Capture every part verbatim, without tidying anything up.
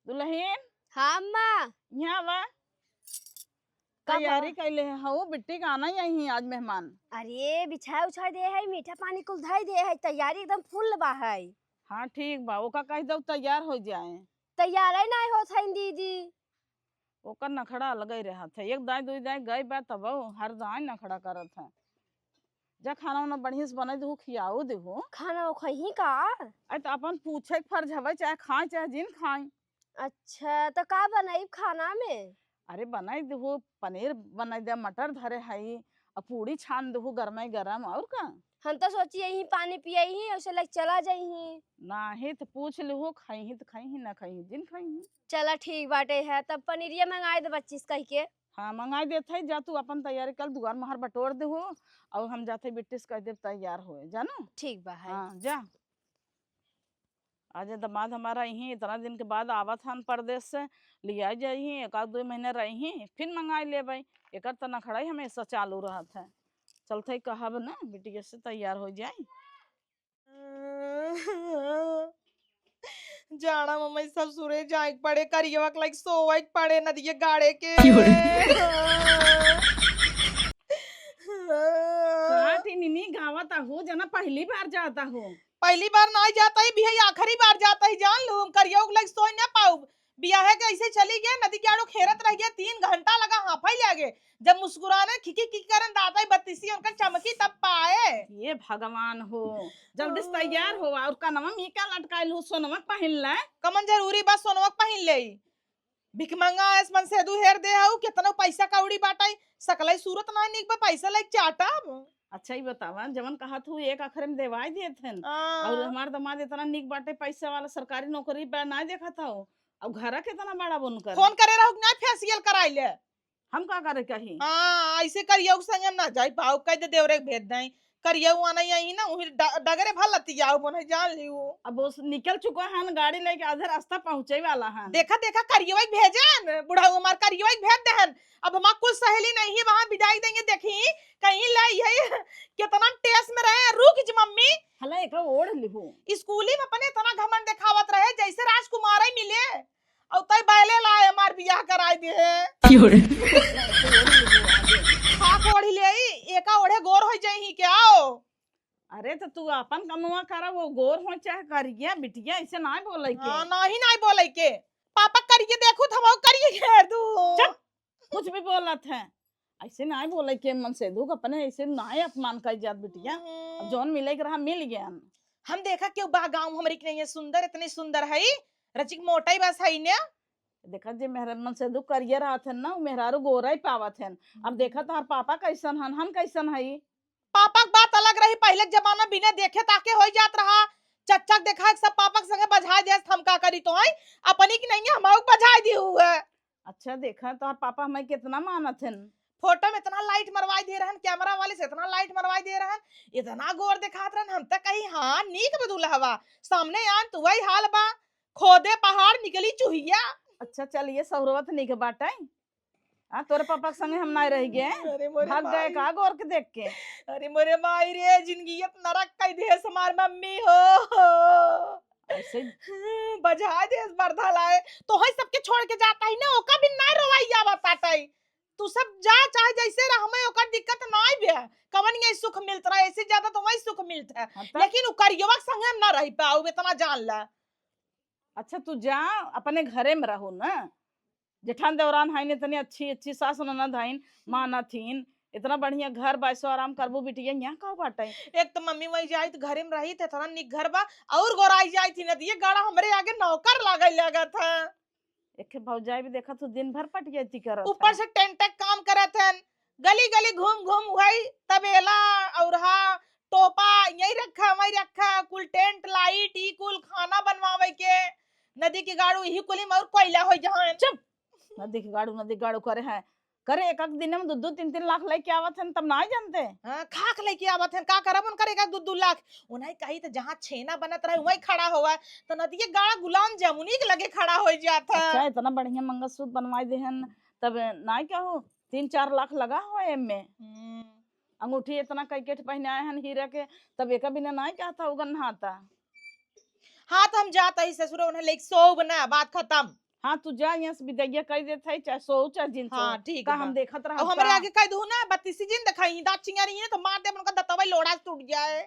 दुलहिन, हाँ अम्मा। यहाँ आवा। का बा? तैयारी कैले है, हऊ बिट्टी का आना ही आई आज मेहमान। अरे बिछाए उछाए दे है, मीठा पानी कुल धई दे है, तैयारी एकदम फुल बा है। हाँ ठीक बा, ओका कह दो तैयार हो जाए। तैयार ही नहीं होत है दीदी। ओकर नखड़ा अलगे रहत है, एक दाई दुई दाई गई बा तब हर दाई नखड़ा करत है। जा खाना उना बढ़िया से बनाई देहू, खियाऊ देहू। खाना वो खही का? अरे तो अपन पूछे के फर्ज हवे, चाहे खाए चाहे जिन खाए। अच्छा, तो का बनाई खाना में? अरे बनाई देहू, पनीर बनाई दे, मटर धरे हई, और पूड़ी छान देहू गरमे गरम, और का? हम तो सोची यही पानी पियई ही, उसे लग चला जाई ही। नाही तो पूछ लिहू, खाई ही तो खाई ही, ना खाई ही जिन खाई ही। चला ठीक बाटे है, तब पनीरिया मंगाई दे पच्चीस कह के। हाँ मंगाई देत है, जा तू अपन तैयारी कर, दुआर महार बटोर देहू, और हम जाते बिट्टी से कह देब तैयार होए, जानो? ठीक बा है। हाँ जा। आज दमाद हमारा यहीं इतना दिन के बाद आवत हन परदेस से, लिया जाई ही, एक आध दो महीने रही ही, फिर मंगाई लेबै। एकर त नखड़ा ही हमेशा चालू रहत है। चलते ही कहब न बिटिया से तैयार हो जाए। जाड़ा मम्मी ससुरे जाए के पड़े, करियवा के लाइक सोवे के पड़े, नदिये गाड़े के। क्यों रे? का ती निनी गावत आहू, जना पहली बार जात आहू? पहली बार नाई जात ही, बिहई आखिरी बार जात ही, जान लू, हम करियवा के लाइक सोई ना पाउब। बियाहे के ऐसे चली गए, नदी के आड़ो खेरत रह गए, तीन घंटा लगा हाफाई लागे। जब मुस्कुराने खिकी खिकी करन दादा ही बत्तीसी उनका चमकी तब पाए। ये भगवान हो, जल्दी से तैयार हो, और कनवा में का लटकाइल हो, सोनवा पहिन ले। कमन जरूरी बा सोनवा पहिन ले। भिखमंगा आयस मन से दू हेर दे हऊ, केतना पैसा कौड़ी बाटाई, सकलई सूरत ना निक बा, पैसा लाइक चाटब। अच्छा, ई बतावा, जवन कहत हऊ, एक अखरे में देवाई देत हन। हाँ। और हमार दमाद इतना निक बाटे, पैसा वाला, सरकारी नौकरी बा, ना देखत हऊ, और घर केतना बड़ा बन कर। फोन करे रहू कि ना, फेशियल कराई ले। हम का करे कही? हाँ, ऐसे करियऊ के संगे हम ना जाई पाऊ, कह दे देवरे के भेज दें। करियऊ आना ही आई ना, वही ड-, डगरे भर लतियाऊ, बोने जान लियो। अब वो निकल चुका है ना, गाड़ी लेके आधे रास्ता पहुँचे वाला है। देखा, देखा, करियऊ के भेजे न, बुढ़ऊ हमार करियऊ के भेज दे हन। अब हमार कुल सहेली नहीं है, वहाँ विदाई देंगे, देखी, कहीं ले यही कितना टेस में रहे, रुक जी मम्मी। हला एका ओढ़ लिहू। स्कूली में अपने इतना घमंड दिखावत रहे, जैसे राजकुमार ही मिले। और तई बैले लाए हमार बियाह कराए दे है। क्यों रे? खाक ओढ़ ले, एका ओढ़े गोर हो जाई ही क्या हो? अरे तो तू अपन कमवा करा, वो गोर हो चाहे करिया, बिटिया ऐसे ना बोले के। हाँ, नहीं, नहीं बोले के। पापा करिए देखू, तो हम करिए घेर दू। चुप, कुछ भी बोलत है। ऐसे ना बोले के मन से दुख, अपने ऐसे ना अपमान कर जात बिटिया। अब हम्म। जौन मिले के रहा, मिल गया। हम देखा क्यों बा गाँव हमरी के नहीं है सुंदर, इतनी सुंदर है, रचिक मोटा ही बस है ने। देखा जे मेहरा मन से दुख करिए रहत है ना, उ मेहरारू गोरा ही पावत है। अब देखा तोहर पापा कैसन हन, हम कैसन हई। पापा के बात अलग रही, पहले के जमाना बिना देखे ताके हो जात रहा। चच्चा के देखा सब पापा के संगे बजाय देस, हम का करी तो है, अपनी की नहीं है, हम बजाय दी हुए। अच्छा, देखा तोहर पापा हमें कितना मानत हन। फोटो में इतना लाइट मरवाई दे रहन, कैमरा वाले से इतना लाइट मरवाई दे रहन, इतना गोर दिखात रहन, हम तो कही हाँ नीक बदुल हवा। सामने आन तो वही हाल बा, खोदे पहाड़ निकली चुहिया। अच्छा चलिए, सहुरवत नीक बाटे। हाँ, तोरे पापा के संगे हम नाय रह गए। अरे मोरे भाग गए माई। का गोर के देख के? अरे मोरे माई रे, जिंदगी ये नरक कई देस हमार मम्मी हो। ऐसे बजा देस बरधा लाए। तो है सबके छोड़ के जाता ही ना, ओका भी ना रोवाई आवत आटाई। तू सब जा, चाहे जैसे रह, हमें ओकर दिक्कत नाय बे। कवन ये सुख मिलत रहा, ऐसे ज्यादा तो वही सुख मिलत है। हाँ, तब? लेकिन उ करियवा के संगे हम ना रह पाऊ, इतना जान ला। अच्छा, तू जा, अपने घरे में रहो ना। जेठान देवरान हईन, इतनी अच्छी, अच्छी सास ननद हईन, मानत हीन, इतना बढ़िया घर बा, ऐसो आराम करबू बिटिया, यहाँ का बाटे? एक तो मम्मी वही जाई तो घरे में रही थे, इतना निक घर बा, और गोराई जाई थी नदिये गाड़ा हमरे आगे नौकर लागे लगा था। एक भौजाई भी देखा तू दिन भर पटियती करत ऊपर है। से टेंट के काम करत हन, गली गली घूम घूम वही तबेला, औरहा, टोपा, यही रखा, वही रखा, कुल टेंट, लाइट, ई कुल खाना बनवावे के, नदी के गाड़ू, यही कुली में और कोयला हो जहान। चुप। नदी के गाड़ू, नदी के गाड़ू करे हैं, करे एक एक दिन में दो दो तीन तीन लाख लेके आवत हन, तब ना जानते। हाँ, खाक लेके आवत हन, का करब उनकर एक एक दो दो लाख? उन्हें कही तो जहाँ छेना बनत रहे वही खड़ा होवा, तो नदिये गाड़ा गुलाम जमुनी के लगे खड़ा हो जात है। अच्छा, इतना बढ़िया मंगलसूत्र बनवाई दे हन, तब ना क्या हो, तीन चार लाख लगा हो एमे। हम्म। अंगूठी इतना कैकेट पहनाए हन हीरा के, तब एका बिना ना क्या था उगन नहाता। हाँ, तो हम जाता ही ससुर, उन्हें लेके सोब ना, बात खत्म। हाँ, तू जा, यहाँ से विदैया कह देत है, चाहे सोओ, चाहे जिन सोओ। हाँ, ठीक का बा। हम देखत रहब अब हमरे का? आगे कह दू ना, बत्तीसी जिन देखाई, दाँत चिंगारी है तो मार दे, उनका दतवा लोड़ा से टूट जाए।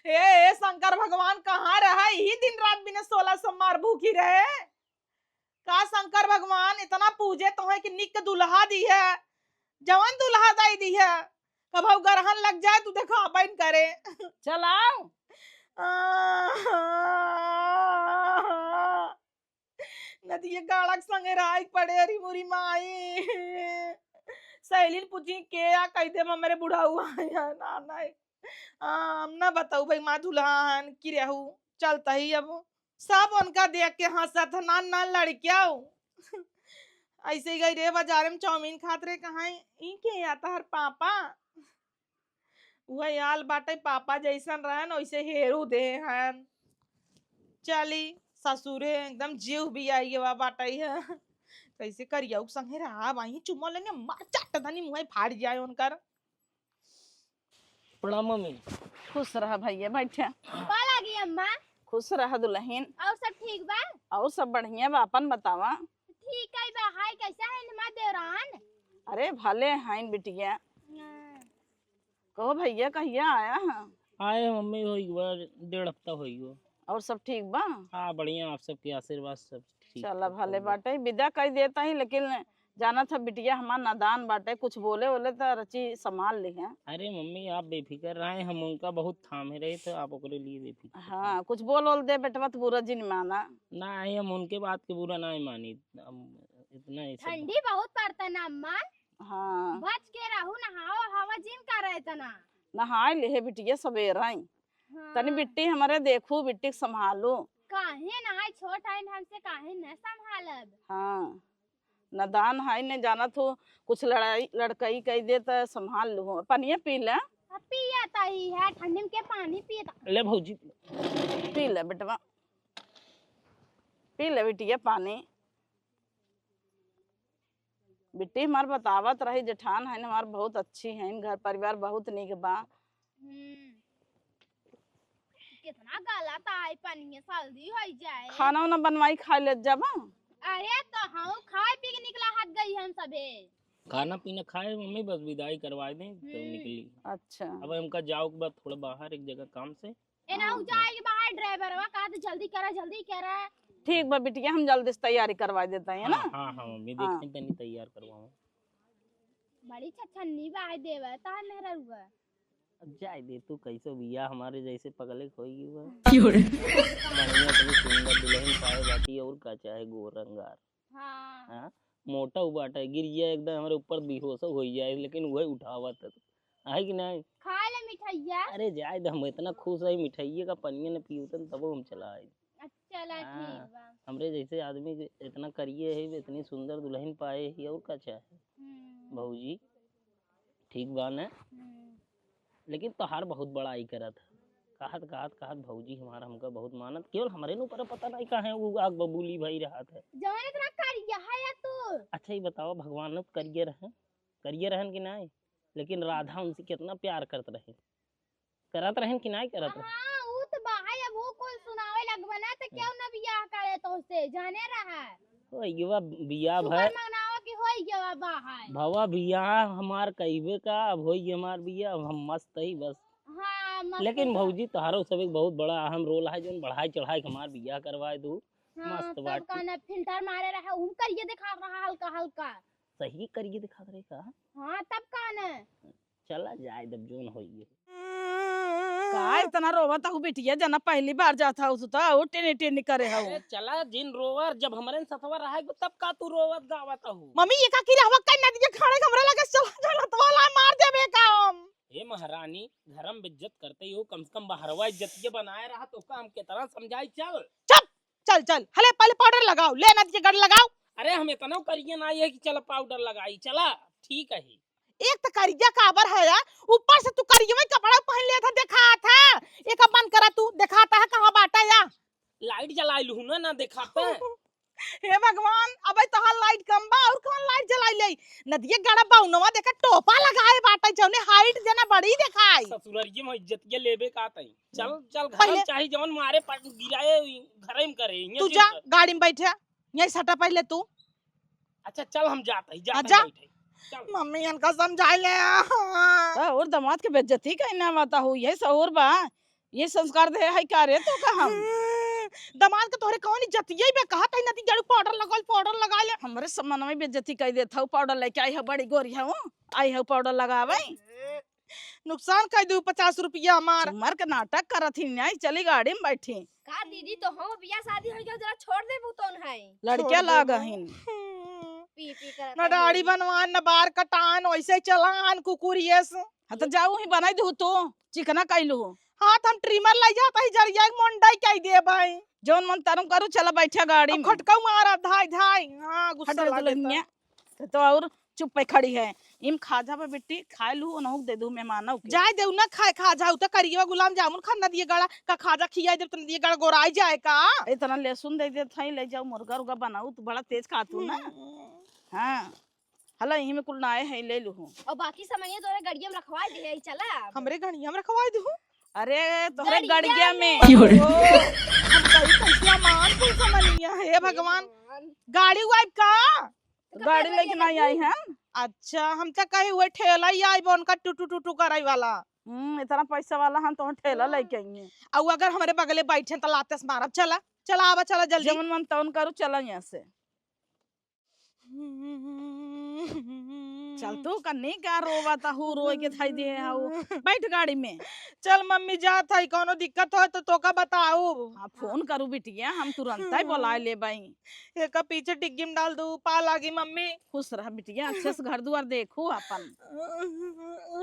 ए, ए, शंकर भगवान कहाँ रहा? यही दिन रात बिना सोला सोमवार भूखी रहे। का शंकर भगवान इतना पूजे तोहे कि निक दुल्हा दी है, जवन दुल्हा दाई दी है, कभऊ गरहन लग जाए तू देखाबइन करे। चलाओ। नदिया गाड़क संगे राई पड़े, अरी मोरी माई। सहेलिन पूछी के आ, कह दे हमरे बुढ़ऊ आया ना, नहीं। आ, हम ना बताऊ भाई, माँ दुल्हन की रहू, चलता ही अब। सब उनका देख के हंसत ह, नान नान लड़किया हो। ऐसे ही गई रे बाजारे में चाउमीन खात रहे, कहाँ ई के या तहर पापा? उहे आल बाटे, पापा जैसन रहन वैसे हेरू दे हन। चली ससुरे, एकदम जीव भी आई गवा बाटे है। कैसे करिया उ संगे रहा, वहीं चुम्मा लेने मार चाट धनी मुँह फाड़ जाए उनकर। प्रणाम मम्मी। खुश रह भैया, बैठे। गोड़ लागी अम्मा। खुश रह दुल्हन। और सब ठीक बा? और सब बढ़िया बा, अपन बतावा। ठीक है बा, हाय कैसा है हमार देवरान? अरे भले हैं बिटिया। हाँ। कहो भैया, कहिया आया है? आए मम्मी, होई गवा, डेढ़ हफ्ता होई गवा। और सब ठीक बा? हाँ बढ़िया, आप सबके आशीर्वाद सब ठीक चला ठाक भले होई। बाटे, विदा कई देता ही, लेकिन जानत ह बिटिया हमार नादान बाटे, कुछ बोले वोले त रची संभाल ली है। अरे मम्मी, आप बेफिक्र रहे, हम उनका बहुत थामे रहे, तो आप ओकरे लिए बेफिक्र रहे। हाँ, कुछ बोल वोल दे बेटवा, तो बुरा जिन माना। ना, हम उनके बात के बुरा ना मानी, हम इतना ही सब। ठंडी बहुत पड़ता ना अम्मा। हाँ। बच के रहू, नहाओ, हवा जिन करे इतना। नहाए लिहे बिटिया सबेरे ही। हाँ। तनी बिट्टी हमरे देखू, बिट्टी के संभालू। काहे ना, छोट है, हमसे काहे न संभालब? हाँ। नादान है, न जानत हो, कुछ लड़ाई, लड़कई कई दे त संभाल लू। पनिया पी ले। अब पिया त ही है, ठंडी में के पानी पियत। ले भौजी। पी ले बेटवा, पी ले बिटिया पानी। बिट्टी हमार बतावत रही, जेठान है हमार, बहुत अच्छी है, घर परिवार बहुत नीक बा। हम्म। कितना गलत आई, पनिया सर्दी हो जाए। खाना वाना बनवाई, खाए ले जाबा? अरे तो हम खाए पी के निकला हट गई हम सबे। खाना पीना खाए मम्मी, बस विदाई करवा दे तो हम्म। निकली। अच्छा। अब हमका जाओ के बाद थोड़ा बाहर एक जगह काम से। ए ना, हाँ। उ जाए के बाहर ड्राइवरवा कहा तो जल्दी करा, जल्दी करा। ठीक बा बिटिया, हम जल्दी से तैयारी करवा देता है ना। हाँ, हाँ, हाँ, मम्मी, हाँ। देखें तनी तैयार करवाओ। बड़ी छछन्नी बा है देवर, तार मेहररुआ। अब जाए दे तू, कैसो बिया हमारे जैसे पगले खोई गई बा। क्यों रे? बढ़िया, इतनी सुंदर दुल्हन पाए बाटी, और का चाहे गोर रंगार। हाँ। हाँ? मोटा उ बाटे, गिर जाए एकदम हमरे ऊपर बेहोश हो जाए, लेकिन वही उठावत है। है कि नहीं? खा ले मिठाइया। अरे जाए दे, हम इतना खुश है, मिठाइये का पनिया न पीवतन, तबो हम चला आए। अच्छा, चला हाँ, ठीक बा। हमरे जैसे आदमी के इतना करिए है, इतनी सुंदर दुल्हन पाए है, और का चाहे? हम्म। भौजी, ठीक बा न? हम्म। लेकिन तोहार बहुत बड़ाई करत है। कहत, कहत, कहत भौजी हमार हमका बहुत मानत, केवल हमरे न ऊपर पता नहीं काहे वो आग बबूली भई रहत है। जवन इतना करिया है या तू? अच्छा, ये बताओ, भगवान न करिए रहन, करिए रहन कि नहीं? लेकिन राधा उनसे कितना प्यार करत रहे, करत रहन कि नहीं करत रहे? हाँ, ऊ तो बा है, अब वो कौन सुनावे लगबा ना, तो क्यों ना बियाह करे तो से, जाने रहा। ओ, युवा बियाह भय। सुपर मंगनावा की होई गवा बा है। भवा बियाह हमार कइबे का, अब होई गवा हमार बियाह, अब हम मस्त ही बस। हाँ, मस्त लेकिन बा। भौजी, तोहरो सब एक बहुत बड़ा अहम रोल है, जोन बढ़ाई चढ़ाई के हमार बियाह करवाए दू। हाँ, मस्त तब बात। का ना फिल्टर मारे रहे, हम करिए दिखा रहा हल्का हल्का। सही करिए दिखा रहे का? हाँ, तब का ना। चला जाए, जब जोन होई है। का इतना रोवत हऊ बिटिया, जना पहली बार जात हऊ तू तो टेने टेने करे हऊ। अरे चला जिन रोवर, जब हमरे सथवा रहे तब का तू रोवत गावत हऊ? मम्मी, ये का की रहवा कई नदिया खाड़े हमरे लगे चला, चला तो वाला मार देबे का हम। हे महारानी, घर में इज्जत करते ही हो, कम से कम बहरवा इज्जतिया बनाए रहा तो का हम कितना समझाई, चल। चुप, चल, चल, हले पहले पाउडर लगाओ, ले नदिया गड़ लगाओ। अरे हम इतना करिए ना ये कि चल पाउडर लगाई, चला, ठीक है। एक त करिया काबर है यार, ऊपर से तू करिया में कपड़ा पहन लिया था, देखा था। एक बंद करा तू, देखाता है कहाँ बाटा या? लाइट जलाए लूँ ना, ना देखाता। हे भगवान, अबे तोहार लाइट कम बा, और कौन लाइट जलाई ले? नदिया गड़ा बउनवा देखा टोपा लगाए बाटे, जौने हाइट जना बड़ी देखाई। ससुररिये में इज्जतिया लेबे का तई। चल, चल, घर पहिले में चाही जवन मारे पट गिराए, घरे में करे, हियां तू जिन जा, कर। गाड़ी में बैठे, यहीं सटा पहिले तू। अच्छा, चल, हम जात हई, जात हाँ, हई, जा। बैठे। चल। मम्मी इनका समझाई ले। सहूर दमाद के बेइज्जती कहीं ना बता हो, ये सहूर बा, ये संस्कार दे है का रे तो का हम? दमाद के तोहरे कौन इज्जतिये बे, कहत है नदी गड़ू पाउडर लगाल, पाउडर लगा ले। हमरे समनवा में बेइज्जती कई देत हऊ, पाउडर लेके आई है बड़ी गोरी हऊ, आई है पाउडर लगावे। नुकसान कई दू पचास रुपया हमार। मर के नाटक करत ही, नहीं चली गाड़ी में बैठी। का दीदी, तो हम बियाह शादी हो गया, जरा छोड़ देबू तो है। लड़किया छोड़ लाग देबू। हिन। पी पी करत न है दाढ़ी दीदी। बनवान, न बार कटान, वैसे चलान कुकुरियस। हाँ, तो जाऊ ही बनाई दू तू, चिकना कैलू। हाँ, तो हम ट्रिमर ले जात ही, जरिया के मुंडई कई देब है। जौन मन तरुम करू, चला बैठा गाड़ी अब में। खटकाऊ मारा, धाई, धाई। हाँ, गुस्सा हट रे लागे दुल्हनिया। तो। तो और चुप पे खड़ी है। इम खाजा बा बिट्टी, खाए लू, ओनहु के दे दू मेहमानों के। जाए देउ ना खाए खाजा, उ त करियवा गुलाब जामुन खा नदिया गड़ा, का खाजा खियाई देब त नदिया गड़ा गोराई जाए का? इतना लहसुन दे देत हई, ले जाऊ मुर्गा उर्गा बनाऊ, तू बड़ा तेज खातू ना। हम्म। हाँ। हला यही में कुल नाए है, ले लूहू। और बाकी सामानिया तोरे गड़िया में रखवा दे, यही चला। हमरे गड़िया में रखवा दू? अरे, तोहरे गड़िया गड़िया में। में। की हो रे? ओ, हम कही कैसे मान कुल सामानिया, हे भगवान। गाड़ी वाइब का? गाड़ी लेके नहीं आई हम। अच्छा, हम तो कही हुए ठेला ही आई बा उनका टुटू टुटू कराई वाला। हम्म, इतना पैसा वाला हम तो ठेला हाँ। लेके आई हैं। अउ अगर हमरे बगले बैठे तो लाते से मारब। चला, चला आवा, चला जल्दी। जवन मन तवन करू, चला यहाँ से। चल तू कन्नी का रोवा ता हूँ, रोए के थाई दे हाउ। बैठ गाड़ी में। चल मम्मी जात है, कौनो दिक्कत हो तो तोका बताऊ। हाँ, फोन करू बिटिया, हम तुरंत ही बोला ले बाई। एका पीछे डिग्गी में डाल दू, पा लागी मम्मी। खुश रह बिटिया, अच्छे से घर दुआर देखू अपन।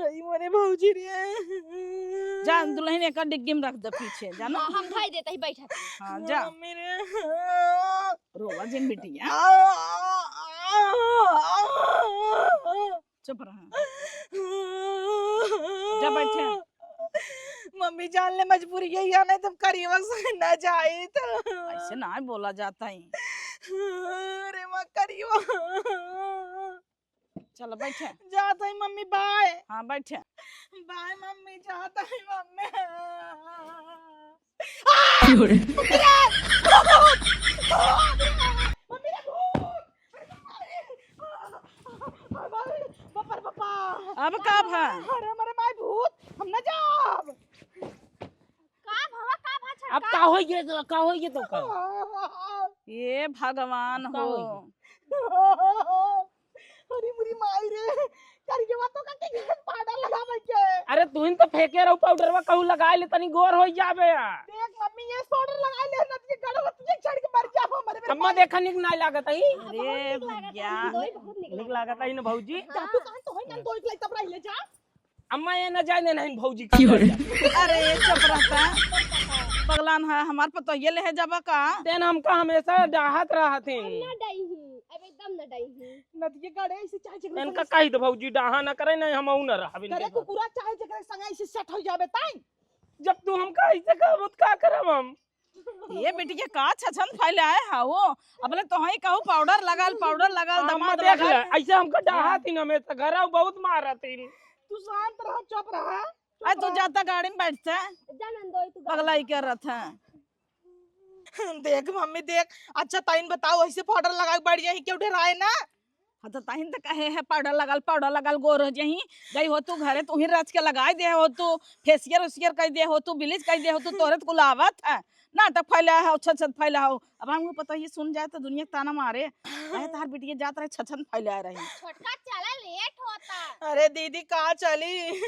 आई मोरे भौजी रे। जा दुल्हन एका डिग्गी में रख दे पीछे, जाना? हाँ, हम भाई देता ही बैठा। हाँ, जा। मम्मी रे। रोवा जिन बिटिया। चुप रहा। जा बैठे। मम्मी जान ले मजबूरी यही है, नहीं तुम करीबा से ना जाई तो। ऐसे ना बोला जाता है। अरे माँ करीबा। चलो बैठे। जाता है मम्मी, बाय। हाँ बैठे। बाय मम्मी, जाता है मम्मी। आ! की हो रे? मम्मी रे! भूत! भूत! मम्मी रे, भूत! अरे बाप रे! बाप रे, बाप रे! अब का भा? अरे हमरे माई भूत, हम ना जाब। का भवा, का भा छटका? अब का होई गे तो, का होई गे तो का? ये भगवान अब का हो। होई गे? अरे मुरी माई रे, करियवा तो का के पाउडर लगावे के। अरे तुहिन तो फेंके रहू पाउडरवा, कहू लगाए ले तनी गोर होई जाबे आ। देख मम्मी ये पाउडर लगाए ले, नदी के गड़वा तुझे चढ़ के मर जाबो हमरे मेरे अम्मा पानी। देखा निक नाई लागत है। अरे बहुत निक लागत भैया। है, बहुत निक निक लागत लागत है। है ना भौजी। हाँ। तू कहाँ तो है ना कोई के तब रह ले जा। अम्मा ये ना जाए नहीं भौजी की का हो रे? जाए। अरे ये चुप रहता। पगलान है, हमार पतोहिए ले है जाबा का? तेन हमका हमेशा डाहत रहत हम हैं। ना डाई हूँ, अब एकदम ना डाई हूँ। नदिये गड़े ऐसे चाहे जकरे इनका संगे कही दो भौजी, डाहा ना करे, नहीं हम अऊ ना रहब इनके करे साथ। कुकुरा चाहे जकरे संगे ऐसे सेट हो जाबे ताई। जब तू हमका ऐसे कहबो त का करब हम? ये बिटिया का छछन फैलाए हा वो? अबले तोहई कहू पाउडर लगाल, पाउडर लगाल, हाँ, दमाद अम्मा देख लगाल। ले, ऐसे हमका डाहा हाँ। थी ना, हमेशा घर आऊ बहुत मारा थी। तू शांत रहा, चुप रहा, चुप अरे तू रहा। जाता गाड़ी में बैठता। जा नंदोई, तू गाड़ी पगलाई में। कर रहा था। देख मम्मी देख, अच्छा ताइन बताओ, ऐसे पाउडर लगा के बैठ जाही, क्यों डराए ना? हाँ, तो ताइन तो कहे है, पाउडर लगाल, पाउडर लगाल, गोर हो जाही। गई हो तू घरे, तू ही रच के लगाई दे हो तू, फेसियल उसियल कर दे हो तू, ब्लीच कर दे हो तू, तोरे तो कुल आवत है। नाटक फैला हो, छत छत फैला हो। अब हमको पता ये सुन जाए तो दुनिया के ताना मारे। कहे तार बिटिया जात रहे, छछन फैला रही। छोटका चला, लेट होता। अरे दीदी का चली,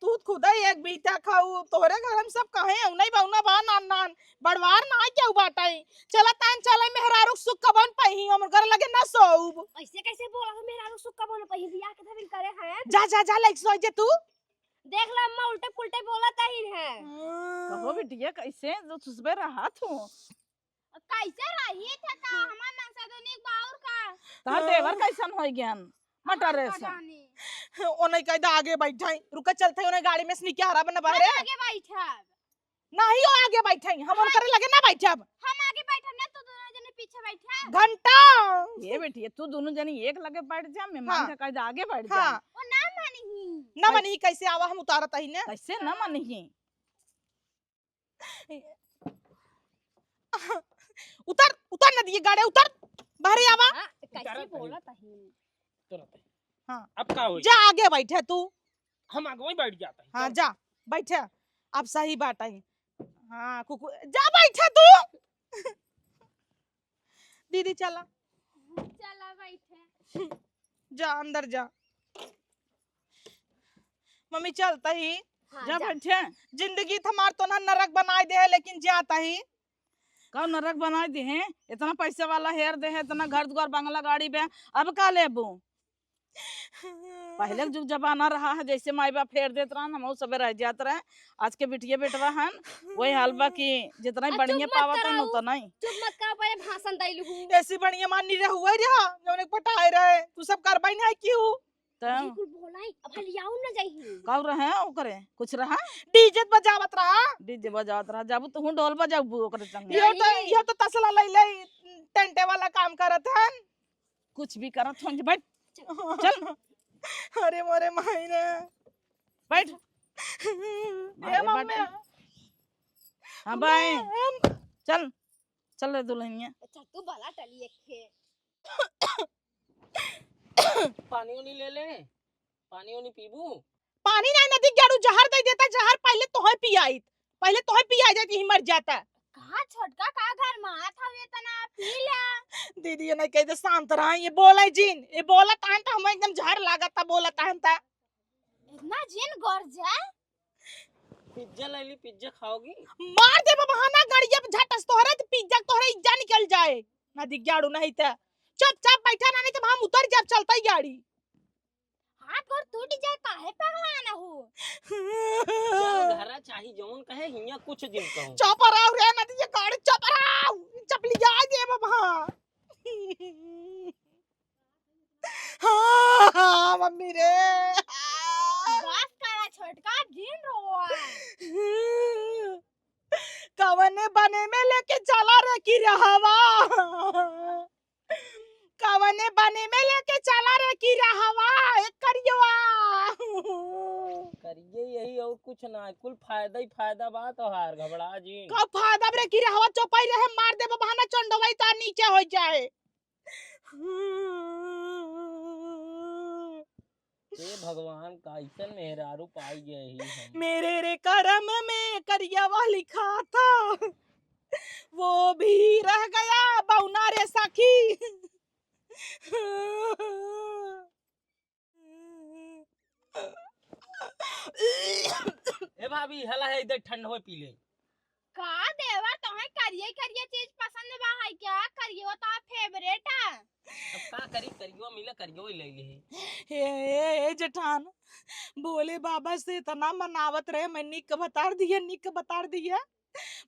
तू खुदा ही एक बीता खाऊ, तोरे घर में सब कहे, उन्हीं बउना बा नान नान। बड़वार ना केहू बाटइ। चला तान चलइ मेहरारू क सुख कबहुँ न पइहीं, हम ओकर लगे न सोउब। अइसे कइसे बोला हो, मेहरारू क सुख कबहुँ न पइहीं, बियाह के धबिन करे हैं। जा, जा, जा, लइके सोइ जे तू। देख ला अम्मा, उल्टे पुल्टे बोलत आहिन हैं। कहो बिटिया, कइसे जो चुसबे रहत हो? कइसे रही थे का? हमार ननसदो नीक बा अउर का? तहार देवर कइसन होइ गयन? मटर का रेसन। जानी। ओनइ कहि द आगे बइठइ। रुका चलत हई ओनइ गाड़ी में से निकारा बना बहरे। हम आगे बइठब। नाहीं ओ आगे बइठइ, हम हाँ। ओनकरे लगे न बइठब। हम आगे बइठब न, तू दुनो जने पीछे बैठा। घंटा। ये बेटी, तू दोनों जनी एक लगे बैठ जा, मेहमान हाँ। का कह दे आगे बैठ जा। हाँ। वो ना मानही। ना मानही, कैसे आवा, हम उतारत ही ना। कैसे ना मानही? उतर, उतर ना दिए गाड़े, उतर, बाहरे आवा। हाँ, कैसे उतारत ही। बोलत ही? तुरंत। हाँ। अब का होई? जा आगे बैठे तू। हम आगे बैठ जाता है। हाँ, चल। जा, बैठे। अब सही बात है। हाँ, कुकु-, जा बैठे तू। दीदी चला। चला बैठे। जा, अंदर जा। मम्मी चलता ही। हाँ, जा जा। बैठे। जिंदगी त हमार तो ना नरक बनाए दे है, लेकिन जाता ही। का नरक बनाए दे हैं? इतना पैसे वाला हेर दे है, इतना घर दुआर, बंगला, गाड़ी बे, अब का लेबू? पहले के जुग जमाना रहा है, जैसे माई बाप हेर देत रहन, हमहू सबे रह जात रहे। आज के बिटिया बेटवा हन, वही हाल बा कि जितना ही आ, चुप बढ़िया मत पावत हन, कराऊ। उतना ही। चुप मत कराऊ, पहले भाषण दैलू हूँ। ऐसी बढ़िया मानी रहे हुए रहा, जौन एक पटाए रहे, तू सब करबाई नहीं की हूँ। त ये कुल बोलाई, अब हलियाऊ न जाई। का रहे ओकरे? कुछ रहा? डीजे बजावत रहा। डीजे बजावत रहा, जाबू तू ढोल बजाबू ओकरे संगे। यो तो, नहीं। यो तो तसला लई लई टेंटे वाला काम करत हन। कुछ भी करत हन, बैठ। चल। अरे मोरे माई रे। बैठ। ए मारे मम्मी। बैठ। हाँ, बाएं। मम्मी। चल, चल रे दुल्हनिया। अच्छा, तू बला टली एक थे। पानी उनी ले ले, पानी उनी पीबू? पानी नहीं नदी गाड़ू, जहर दे देता, जहर पहले तोहे पियाइत, पहले तोहे पिया जाती ही मर जाता। कहाँ छोटका का घर में हाथ हवे तना पी ला। दीदी ये नहीं कहते शांत रहा, ये बोले जिन, ये बोला तान तो हम एकदम जहर लागत था, बोला तान था। इतना जिन गरजा। पिज्जा ले ली, पिज्जा खाओगी? मार दे बाबा, हाँ ना, गड़िया पे झटस तोहरे, तो पिज्जा तोहरे इज्जा निकल जाए। ना दिख जाड़ू नहीं तो। चुपचाप बैठा ना, नहीं तो हम उतर जाब, चलता ही गाड़ी। हाथ गोड़ टूट जाए, काहे पगला ना हो? चल घरा चाही जौन कहे, हियां कुछ दिन कहूं। चुप रहो रे, ना दिए गाड़ी, चुप रहो। चपली आ दे बाबा। हाँ, हाँ, मम्मी रे। बस करा छोटका, जिन रोवा। कवने बने में लेके चला रे किरहवा। कवने बने में लेके चला रे किरहवा, ए करियवा। करिए यही और कुछ ना है, कुल फायदा ही फायदा बा तोहार, घबरा जी। का फायदा रे किरहवा, चौपाई रहे मार दे बहाना चंडोवाई ता नीचे हो जाए। हे भगवान, कैसन मेहरारू पाई गए ही हम। मेरे रे करम में करियावा लिखा था, वो भी रह गया बौना रे सखी। ए भाभी, हला है इधर ठंड होए पी ले। का देवर, तोहे करिए करिए चीज पसंद बा है क्या? करियो तो फेवरेट है। अब का करी, करियो मिला, करियो ही ले ले। हे, हे, हे जेठान, भोले बाबा से इतना मनावत रहे, मैं निक बता दिया, निक बता दिया।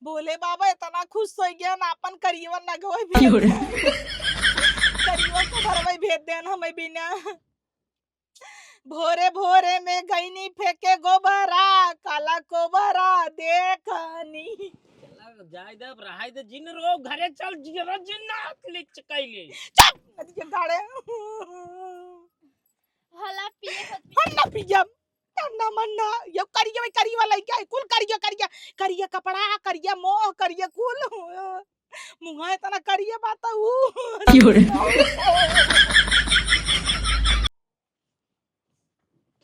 भोले बाबा इतना खुश हो गया ना, अपन करियो नगवा भेज दे। करियो को भरवाई भेज देन हमें बिना। भोरे भोरे में गईनी फेंके गोबरा, काला कोबरा देखनी। चला, जाए दे, अब रहाई दे, जिन रो, घरे चल, जिन रो, जिन ना, लिच कैले। चुप, नदी के गाड़े। हला पिए मत पी। हम ना पियम, ना, ना, मन ना, ये करिए, वही करिए वाला क्या है? कुल करिए, करिए, करिए कपड़ा, करिए मोह, करिए कुल। मुँह इतना करिए बात ऊ। क्यों रे?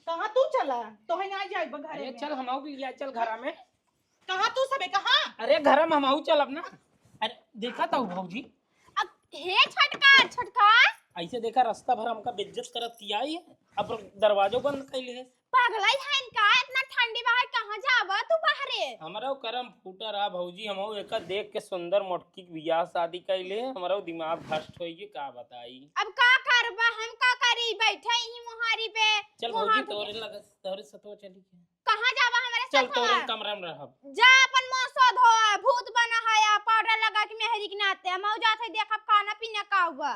कहाँ तू चला? तोहे ना जाए घरे अरे में। चल, हम आऊ लिया, चल घरा में। कहाँ तू सबे, कहाँ? अरे घरा में हम आऊ चल अपना। अरे देखा था भौजी। अब हे छोटका, छोटका। ऐसे देखा रास्ता भर हमका बेइज्जत करत किया ही, अब दरवाजो बंद कैले है। पगलाई है इनका, इतना ठंडी बाहर कहाँ जावा तू बाहरे? हमरा करम फूटा रहा भौजी, हम एका देख के सुंदर मोटकी के बियाह शादी कैले, हमरा दिमाग भ्रष्ट होई के का बताई। अब का करबा, हम का करी, बैठे ही मुहारी पे। चल भौजी, तोरे लग, तोरे सतवा चली के। कहाँ जाबा हमरे सतवा? चल तोरे कमरा में रहब। जा अपन मुंह सो धो, भूत बना है या पाउडर लगा के मेहरी के नाते। हम जात है देखब खाना पीना का हुआ।